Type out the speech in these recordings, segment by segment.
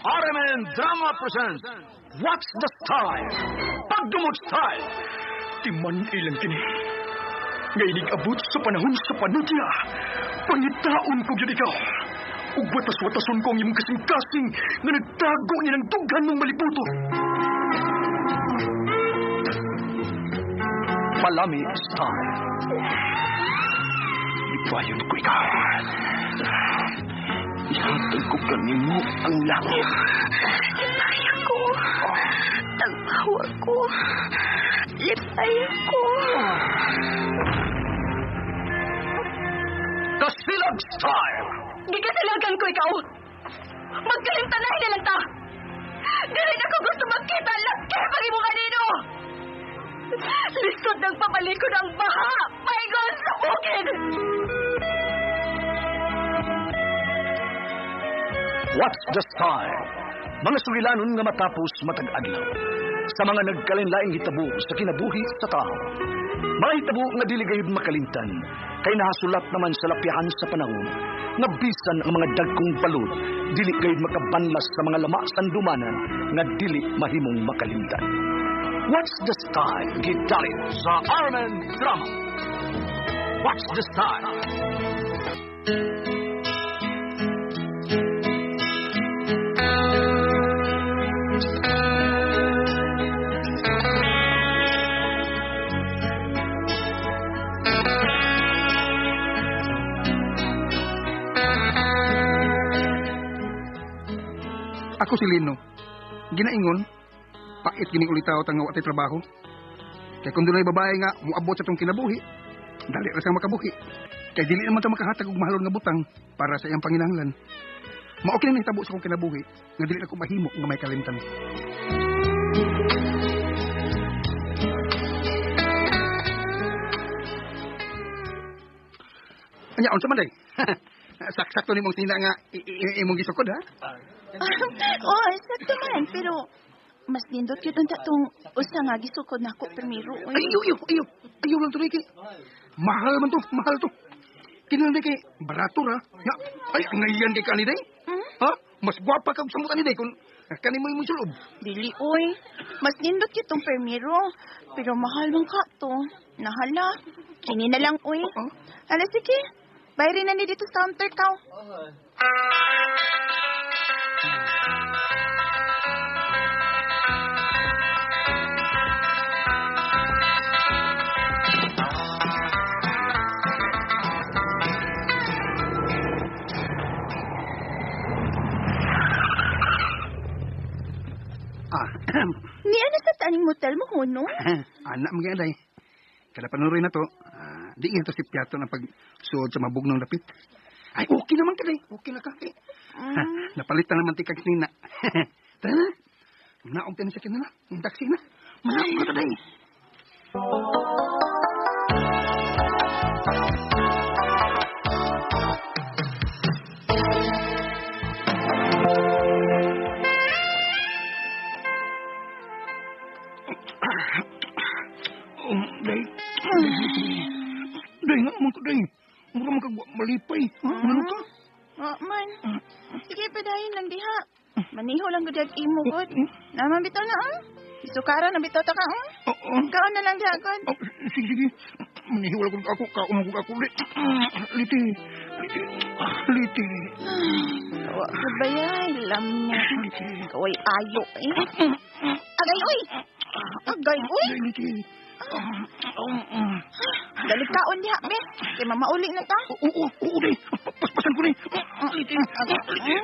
RMN Drama presents What's the Style? Pagdumot Style! Timan ilang kini. Nga inig-abot sa panahon sa panutya. Pangitaon ko gyud ikaw. Ug watas-watason ko ang imong kasing-kasing nga nagtago ni ng dughan mong malibuto. Palami Style. Ipayon ko ikaw. Ihatag ko kanimo ang langit. Lipay ako. Tagpawa ko. Lipay ako. Kasilag Style! Gikasilagan ko ikaw. Magkalimtanahin na lang ta. Dili na ko gusto magkita. Laki pag imo kanino. Lisod ng pabalikod ang baha. Paingon sa bukid. What's the Style? Mga sugilanon nga matapos matag adlaw. Sa mga nagkalinlaing hitabo sa kinabuhi sa tao. Mga hitabo nga dili gayud makalimtan kay nahasulat naman sa lapyahan sa panahon nga bisan ang mga dagkong balod dili gayud makabanlas sa mga lama sandumanan nga dili mahimong makalimtan. What's the Style? Gidalit sa RMN Drama. What's the Style? Ako si Lino. Ginaingon, pait gining ulitaw tang wa tay trabaho. Kay kung dunay babae nga moabot sa tong kinabuhi, dali ra siyang makabuhi. Kay dili naman ta makahatag og mahalon nga butang para sa iyang panginahanglan. Mao kini nahitabo sa akong kinabuhi nga dili nako mahimo nga may kalimtan. Anya unsa man day? Sakto nimong sina nga imong gisukod ha? Oh, sakto man. Pero mas nindot yun unta tong usa nga gisukod nako primero. Oy. Ay, iyo, iyo, iyo. Ayaw lang to, kay. Mahal man to, mahal to. Kinahanglan kay barato ra. Ya, ay, ang ngayon kay kani day. Hmm? Ha? Mas gwapa kag samot ani day kung kani mo imong sulob. Dili, oy. Mas nindot yun tong primero. Pero mahal man ka to. Nahala. Kini na lang, oy. Oo. Hala, sige. Bayrin na ni dito sa counter ka. Ah, Ni ano sa taning motel mo, huno? anak mga day. Kada panuroy na to, di nga to si Piato na pagsuod sa mabugnong dapit. Ay, okay naman ka day. Okay na ka. Kay. Mm. Napalitan naman ti kag nina. Tara na. Naong tayo sa kinala. Yung taxi na. Manaong ka to day. Day. Day nga man ko, day. Mura man kag malipay. Ha? Ano ka? Oh, man. Sige, padayon lang diha. Maniho lang gud ag imo gud. Naman bitaw na, ah. Isukara na bitaw ta ka, ah. Oo. Kaon na lang diha gud. Oh, sige, sige. Manihiwala ko ako, kaon ko ako. Liti, liti, liti, Wa gud ba yay, lam niya. Liti. Kaway ayo eh. Agay oy. Agay oy. Liti. Dali kaon diha be. Kay mamauli na ta. Oo, oo, oo, day. Paspasan ko ni. Liti, liti.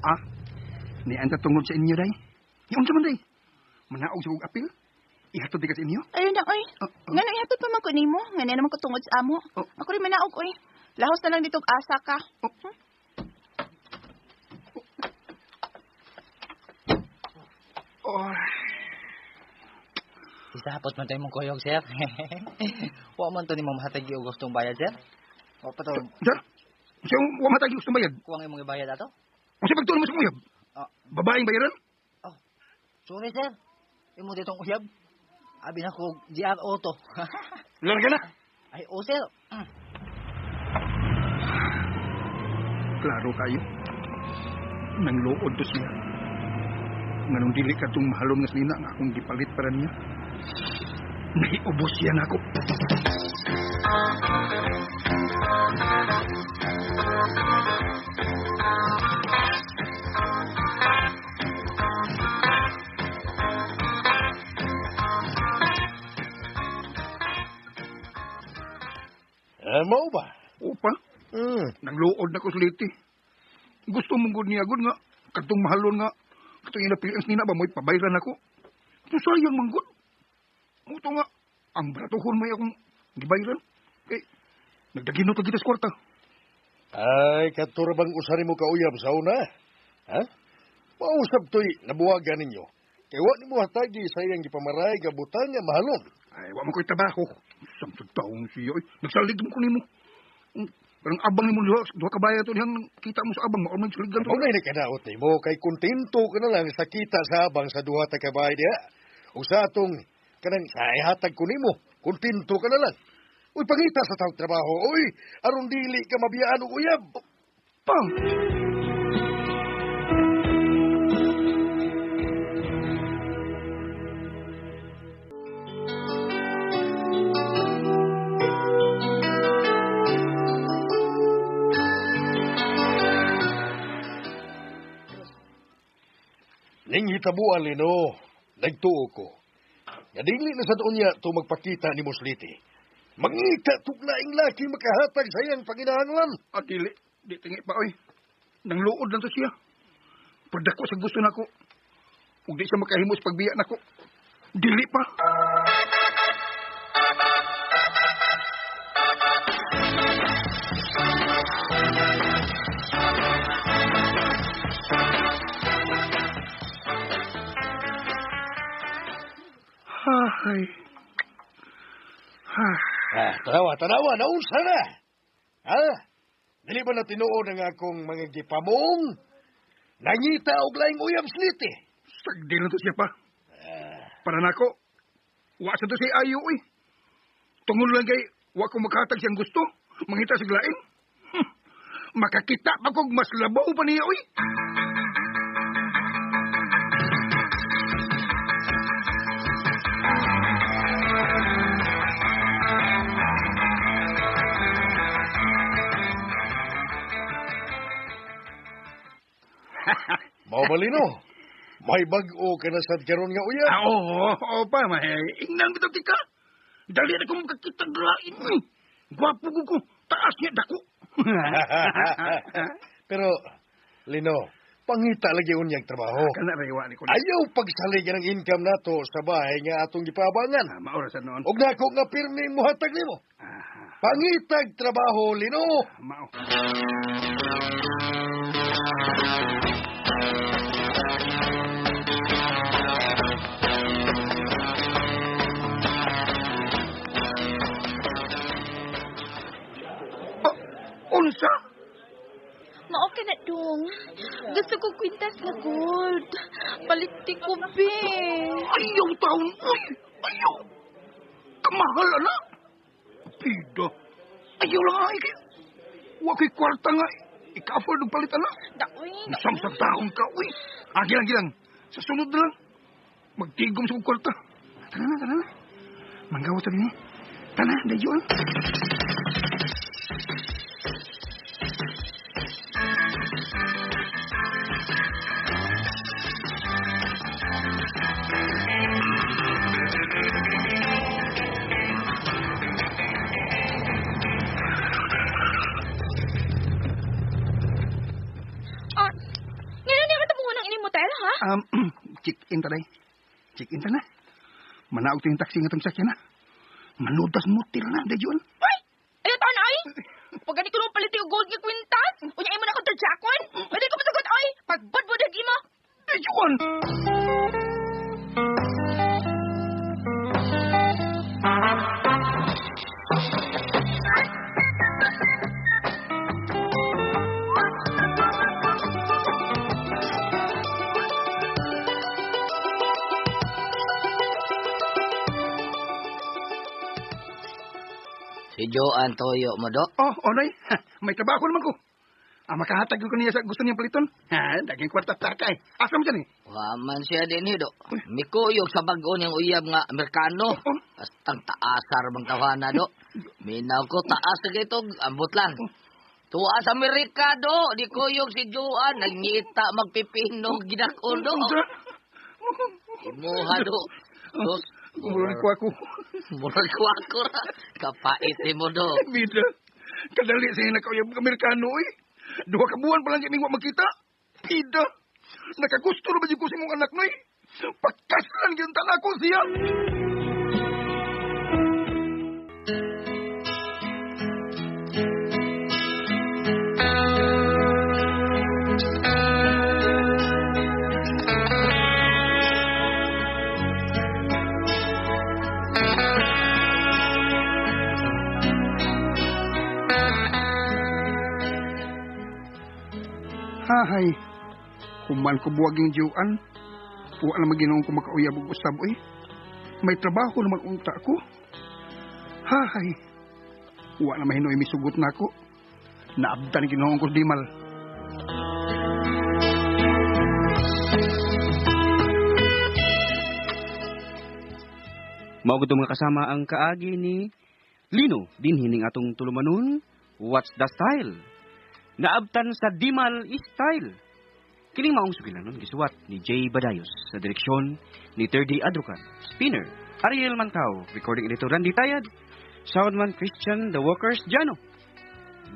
Ah, ni anta tungod sa inyo, day. Yung unsa man, day? Manaog sa kog apil? Ihatod di ka sa inyo? Ayun na oy. Oh, oh. Ngano ihatod pa man ko nimo? Ngano naman ko tungod sa amo. Oh. Ako rin manaog oy. Lahos na lang dito og asa ka. Oh. Oh. Isapot man tayo mong kuyog, sir. Wa man to ni mong mahatag og gustong bayad, sir. Wa pa to. Sir, siya wa matagi gustong bayad. Kuwang imong ibayad ato? Unsa pagtuon mo sa uyab? Ah. Babaeng bayaran? Oh. Sorry, sir. Imo ditong uyab. Abi na ko GR Auto. Larga na. Ay, o sir. Klaro kayo. Nangluod to siya. Nganong dili ka tong mahalon nga sinina nga akong gipalit para niya. Nahiubos siya nako. Mao ba? Opa, nangluod na ko sa liti. Gusto mong gud niya gud nga kadtong mahalon nga katong inapilian nina ba mo'y pabayran ako. Ito sayang man gud. Muto nga ang baratuhon may akong gibayran. Kay nagdaginot lagi tas kwarta. Ay, katura bang usari mo kauyab sa una? Ha? Mausap to'y nabuwagan ninyo. Kay wa nimo hatagi sa iyang gipamaray gabutan nga mahalon. Ay, wa man ko'y trabaho. Samtod taong siya. Ay, nagsalig mo ko nimo. Parang abang nimo duha ka bayad to dihang kita mo sa abang mao man saligan to. Mao na nakadaot nimo kay kontento ka na lang sa kita sa abang sa duha ta ka bahay diha. Ug sa atong kanang sa ihatag ko nimo, kontento ka na lang. Uy, pangita sa tawag trabaho, uy, aron dili ka mabiyaan og uyab. Pang! Ning hitabuan, Lino, nagtuo ko. Nga dili na sa doon niya to magpakita ni Musliti. Mangita tuglaing laki makahatag sa iyang panginahanglan. Ah, dili. Di tingi pa, oy. Nangluod lang to siya. Pagdako sa gusto nako. Ug di siya makahimo sa pagbiya nako. Dili pa. Ay. Ah. Ah, tanawa, tanawa, naunsa na. Ha? Dili ba na tinuod ang akong mga gipamong? Nangita og laing uyab sliti. Sagdi lang to siya pa. Para nako, wa sa to siya ayo, uy. Tungod lang kay, wa ko makahatag siyang gusto. Mangita sa lain. Makakita pa kog mas labaw pa niya, uy. Mao ba, Lino? May bag-o ka na sad karon nga uyab. Ah, oo, oo pa, may ingnan bitaw tika. Dali na kong makakita lain, uy. Gwapo ko ko, taas niya dako. Pero, Lino, pangita lagi unyag trabaho. Kana ra iwa ni ko. Ayaw pagsalig ang income nato sa bahay nga atong gipaabangan. Ah, maura sa noon. Og nako nga pirmi mohatag nimo. Ah, Pangitag trabaho, Lino. mao. Oh, unsa? Mao ka na dong. Gusto ko kwintas na gold. Palitti ko, be. Ayaw taon, uy! Ayaw! Kamahal, ana! Pida! Ayaw lang ay kayo. Wa ko'y kwarta nga. Ika-afford og palit, ana. Daoy, Sam sa taon ka, uy! Ah, gilang, gilang. Sa sunod na lang. Magtigom sa kong kwarta. Tara na, tara na. Manggawa sa dinhi. Tara, dayon. Ah, ngayon niya katapungan ang inyong motel, ha? Check-in ta, day. Check-in ta na. Manaog tayong taxi nga itong sakyan na. Manudas motel na, dayon. Uy! Ayaw taon, ay! Pag ganito nung palit yung gold nga kwintas, unya imo na kontra jakon. Pwede ko masagot, ay! Pagbudbud imo! Dayon! Si Joan Toyo mo do. Oh, onay, may trabaho naman ko. Ah, makahatag ko niya sa gusto niyang paliton. Ha, daging kwarta taka eh. Asa mo dyan eh? Wa man siya din do. Mikuyog sa bag-o niyang uyab nga Amerikano. Oh. Astang taasar bang tawana do. Minaw ko taas na kito, ambot lang. Tuwa sa Amerika do, di kuyog si Joan, nagngita magpipino ginakon do. Unsa? Imuha do. Sus, Murag ko ako. murag ko ako ra. Kapait mo do. Bida, kadali sa nakauyab ng Amerikano eh. Duha ka buwan pa lang kami wa makita. Bida, nakagusto na ba dyan ko sa imong anak noy? Pagkaslan gyud ta nako siya. Hahay, human ko buwag yung jiwan. Wa na maginoong ko makauyab og usab oy. May trabaho naman unta ko. Hahay, wa na mahinoy misugot na ako. Naabdan ginoong ko dimal. Mao gud mga kasama ang kaagi ni Lino dinhi ning atong tulumanon, What's the Style? Naabtan sa Dimal Style. Kining maong sugilanon gisuwat ni Jay Badayos sa direksyon ni Terdy Adrucan, Spinner, Ariel Mantao, recording editor Randy Tayad, soundman Christian The Walkers Jano.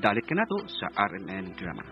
Dalit ka nato sa RMN Drama.